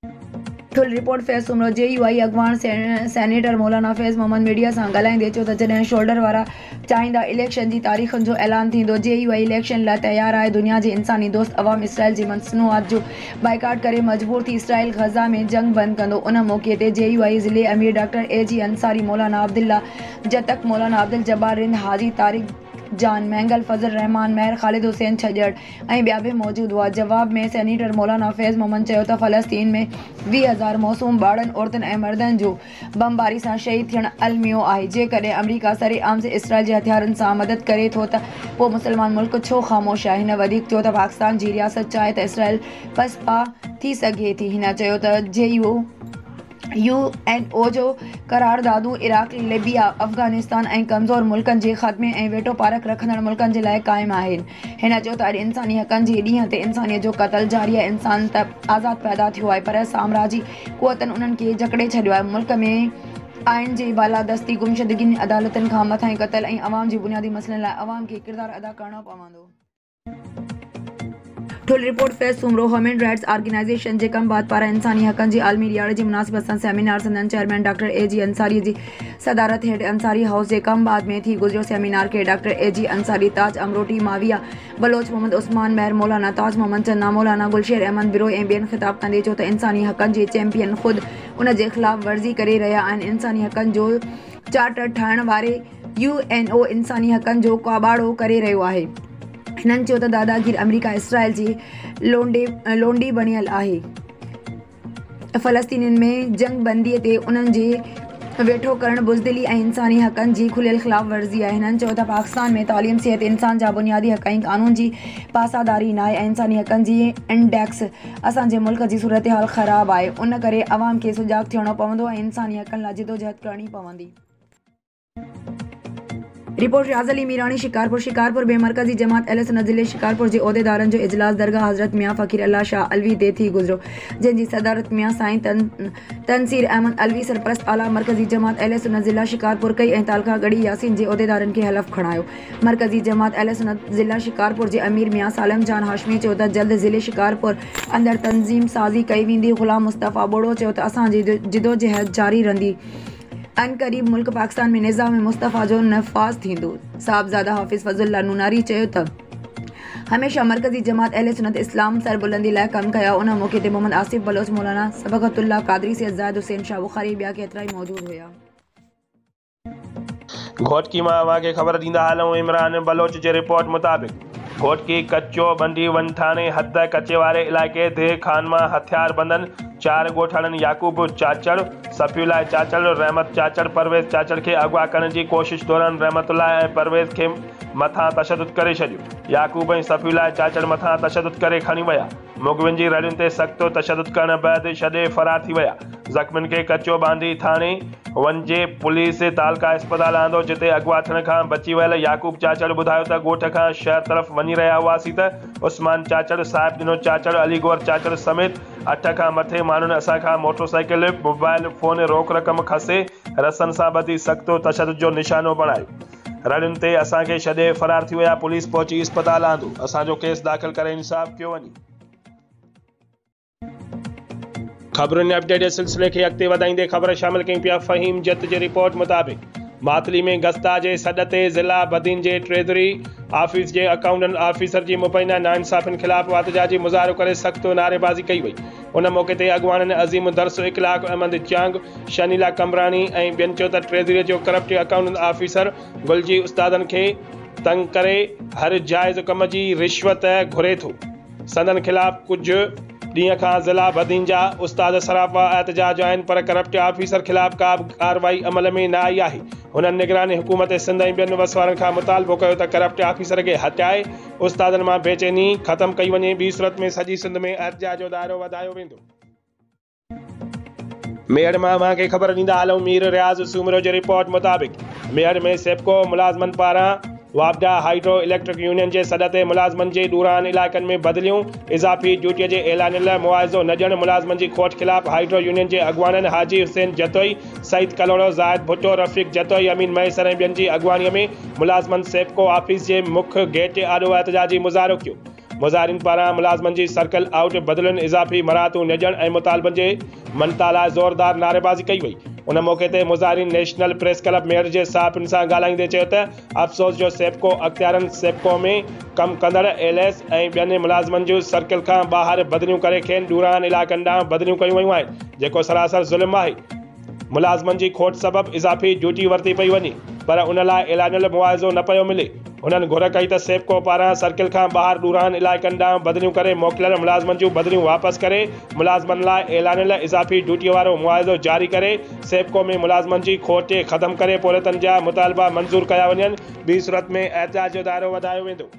Thul, report, Faiz Soomro, J U I اڳواڻ senator مولانا Faiz Muhammad media سان ڳالهائيندي چيو ته جڏهن شولڊر وارا چاهيندا اليڪشن جي تاريخن جو اعلان ٿيندو، جي يو آء اليڪشن لاء تيار آهي، دنيا جي انساني دوست عوام اسرائيل جي مصنوعات جو بائيڪاٽ ڪري مجبور ٿي اسرائيل غزه ۾ جنگ بند ڪندو، ان موقعي تي جي يو آء ضلعي امير ڊاڪٽر اي جي انصاري، مولانا عبدالله جتڪ، مولانا عبدالجبار رند، حاجي طارق جان مينگل، فضل الرحمان مهر، خالد حسين ڇڄڙ ۽ ٻيا به موجود هئا. جواب ۾ سينيٽر مولانا فيض محمد چيو ته فلسطين ۾ 20 هزار معصوم ٻارڙن، عورتن ۽ مردن جو بمباري سان شهيد ٿيڻ الميو آهي، جيڪڏهن آمريڪا سرعام اسرائيل جي هٿيارن سان مدد ڪري ٿو ته پوء مسلمان ملڪ ڇو خاموش آهي؟ هن وڌيڪ چيو ته پاڪستان جي رياست چاهي ته اسرائيل پسپا ٿي سگهي ٿي. هن چيو ته جي يو اين او جو قراردادون عراق، ليبيا، افغانستان ۽ ڪمزور ملڪن جي خاتمي ۽ ويٽو پارڪ رکندڙ ملڪن جي لاء قائم آهن. هن چيو ته اڄ انساني حقن جي ڏينهن تي انسانيت جو قتل جاري آهي، انسان ته آزاد پيدا ٿيو آهي پر سامراجي قوتن انهن کي جڪڙي ڇڏيو آهي، ملڪ ۾ آئين جي بالادستي، گمشدگين، عدالتن کان مٿانهين قتل ۽ عوام جي بنيادي مسئلن لاء عوام کي ڪردار ادا ڪرڻو پوندو. Thul, report, Faiz Soomro, human rights organisation Jacobabad پاران انساني حقن جي عالمي ڏهاڙي جي مناسبت سان سيمينار سندن چيئرمين ڊاڪٽر اي جي انصاري جي صدارت هيٺ انصاري هائوس جيڪب آباد ۾ ٿي گذريو سيمينار کي ڊاڪٽر اي جي انصاري، تاج امروٽي، ماويه بلوچ، محمد عثمان مهر، مولانا تاج محمد چنا، مولانا گلشير احمد بروهي ۽ ٻين خطاب ڪندي چيو ته انساني حقن جي چيمپيئن خود ان جي خلاف ورزي ڪري رهيا آهن انساني حقن جو چارٽر ٺاهڻ واري يو اين او انساني حقن جو ڪاٻاڙو ڪري رهيو آهي. هنن چيو ته داداگير آمريڪا اسرائيل جي لونڊي بڻيل آهي، فلسطينين ۾ جنگ بندي تي انهن جي ويٽو ڪرڻ بزدلي ۽ انساني حقن جي کليل خلاف ورزي آهي. هنن چيو ته پاڪستان ۾ تعليم، صحت، انسان جا بنيادي حق ۽ قانون جي پاسداري ناهي ۽ انساني حقن جي انڊيڪس اسان جي ملڪ جي صورتحال خراب آهي ان ڪري عوام کي سجاڳ ٿيڻو پوندو ۽ انساني حقن لاء جدوجهد ڪرڻي پوندي. رپورٽ، رياض علي ميراڻي، شڪارپور، شڪارپور ۾ مرڪزي جماعت اهل سنت ضلعي شڪارپور جي عهديدارن جو اجلاس درگاهه حضرت ميان فقير الله شاهه علوي تي ٿي گذريو جنهن جي صدارت ميان سائين تنصير احمد علوي سرپرست اعليٰ مرڪزي جماعت اهل سنت ضلع شڪارپور ڪئي ۽ تعلقه ڳڙهي ياسين جي عهديدارن کي حلف کڻايو مرڪزي جماعت اهل سنت ضلع شڪارپور جي امير ميان سالم جان هاشمي چيو ته جلد ضلعي شڪارپور اندر تنظيم سازي ڪئي ويندي غلام مصطفيٰ ٻوڙو چيو ته اسان جي جدوجهد جاري رهندي عنقريب ملڪ پاڪستان ۾ نظام مصطفيٰ جو نفاذ ٿيندو. صاحبزاده حافظ فضل الله نوناري چيو ته هميشه مرڪزي جماعت اهل سنت اسلام سربلندي لاء ڪم ڪيا. ان موقعي تي محمد آصف بلوچ، مولانا صبغت الله قادري، سيد زاهد حسين شاهه بخاري ۽ ٻيا ڪيترائي موجود هيا. گهوٽڪي مان اوهان کي خبر ڏيندا هلون عمران بلوچ جي رپورٽ مطابق گهوٽڪي ڪچو ٻنڊي ون ٿاڻي حد ڪچي واري علائقي ديهه خان مان هٿياربندن چار ڳوٺاڻن يعقوب چاچڙ، صفي الله چاچڙ، رحمت چاچڙ، پرويز چاچڙ کي اغوا ڪرڻ جي ڪوشش دوران رحمت الله ۽ پرويز کي مٿان تشدد ڪري ڇڏيو. يعقوب ۽ صفي الله چاچڙ مٿان تشدد ڪري کڻي ويا. مغوين جي رڙين تي سخت تشدد ڪرڻ بعد ڇڏي فرار ٿي ويا. زخمين کي ڪچو ٻانڌي ٿاڻي ون جي پوليس تعلقه اسپتال آندو جتي اغوا ٿيڻ کان بچي ويل يعقوب چاچڙ ٻڌايو ته ڳوٺ کان شهر طرف وڃي رهيا هئاسين ته عثمان چاچڙ، صاحب ڏنو چاچڙ، علي گوهر چاچڙ سميت اٺ کان مٿي ماڻهن اسان کان موٽرسائيڪل، موبائل فون، روڪ رقم کسي رسن سان ٻڌي سخت تشدد جو نشانو بڻايو. رڙين تي اسان کي ڇڏي فرار ٿي ويا، پوليس پهچي اسپتال آندو، اسان جو ڪيس داخل ڪري انصاف ڪيو وڃي. خبرن ۽ اپڊيٽ جي سلسلي کي اڳتي وڌائيندي خبر شامل ڪيون پيا فهيم جت جي رپورٽ مطابق ماتلي ۾ گستا جي سڏ تي ضلع بدين جي ٽريزري آفيس جي اڪائونٽنٽ آفيسر جي مبينا ناانصافين خلاف احتجاجي مظاهرو ڪري سخت نعريبازي ڪئي وئي ان موقعي تي اڳواڻن عظيم درس اخلاق احمد چانگ، شنيلا قمبراڻي ۽ ٻين چيو ته ٽريزري جو ڪرپٽ اڪائونٽنٽ آفيسر گلجي استادن کي تنگ ڪري هر جائز ڪم جي رشوت گهري ٿو سندن خلاف ڪجهه ڏينهن کان ضلع بدين جا استاد سراپا احتجاج آهن پر ڪرپٽ آفيسر خلاف ڪا به ڪارروائي عمل ۾ نه آئي آهي هنن نگران حڪومت سنڌ ۽ ٻين وس وارن کان مطالبو ڪيو ته ڪرپٽ آفيسر کي هٽائي استادن مان بيچيني ختم ڪئي وڃي ٻي صورت ۾ سڄي سنڌ ۾ احتجاج جو دائرو وڌايو ويندو. ميهڙ مان اوهان کي خبر ڏيندا هلون مير رياض سومرو جي رپورٽ مطابق ميهڙ ۾ سيپڪو ملازمن پاران واپڊا هائيڊرو اليڪٽرڪ يونين جي سڏ تي ملازمن جي ڏورانهن علائقن ۾ بدليون، اضافي ڊيوٽي جي اعلانيل معاوضو نه ڏيڻ، ملازمن جي کوٽ خلاف هائيڊرو يونين جي اڳواڻن حاجي حسين جتوئي، سعيد ڪلهوڙو، زاهد ڀٽو، رفيق جتوئي، امين مهيسر ۽ ٻين جي اڳواڻي ۾ ملازمن سيپڪو آفيس جي مک گيٽ آڏو احتجاجي مظاهرو ڪيو. مظاهرين پاران ملازمن جي سرڪل آئوٽ بدلين، اضافي مراعتون نه ڏيڻ ۽ مطالبن جي مڃتا لاء زوردار نعريبازي ڪئي وئي. ان موقعي تي مظاهرين نيشنل پريس ڪلب ميهڙ جي صحافين سان ڳالهائيندي چيو ته افسوس جو سيپڪو اختيارين سيپڪو ۾ ڪم ڪندڙ ايل ايس ۽ ٻين ملازمن جون سرڪل کان ٻاهر بدليون ڪري کين ڏورانهن علائقن ڏانهن بدليون ڪيون ويون آهن جيڪو سراسر ظلم آهي. ملازمن جي کوٽ سبب اضافي ڊيوٽي ورتي پئي وڃي پر ان لاء اعلانيل معاوضو نه پيو ملي. هنن گهر ڪئي ته سيپڪو پاران سرڪل کان ٻاهر ڏورانهن علائقن ڏانهن بدليون ڪري موڪليل ملازمن جون بدليون واپس ڪري ملازمن لاء اعلانيل اضافي ڊيوٽي وارو معاوضو جاري ڪري سيپڪو ۾ ملازمن جي کوٽ ختم ڪري پورهيتن جا مطالبا منظور ڪيا وڃن ٻي صورت ۾ احتجاج جو دائرو وڌايو ويندو.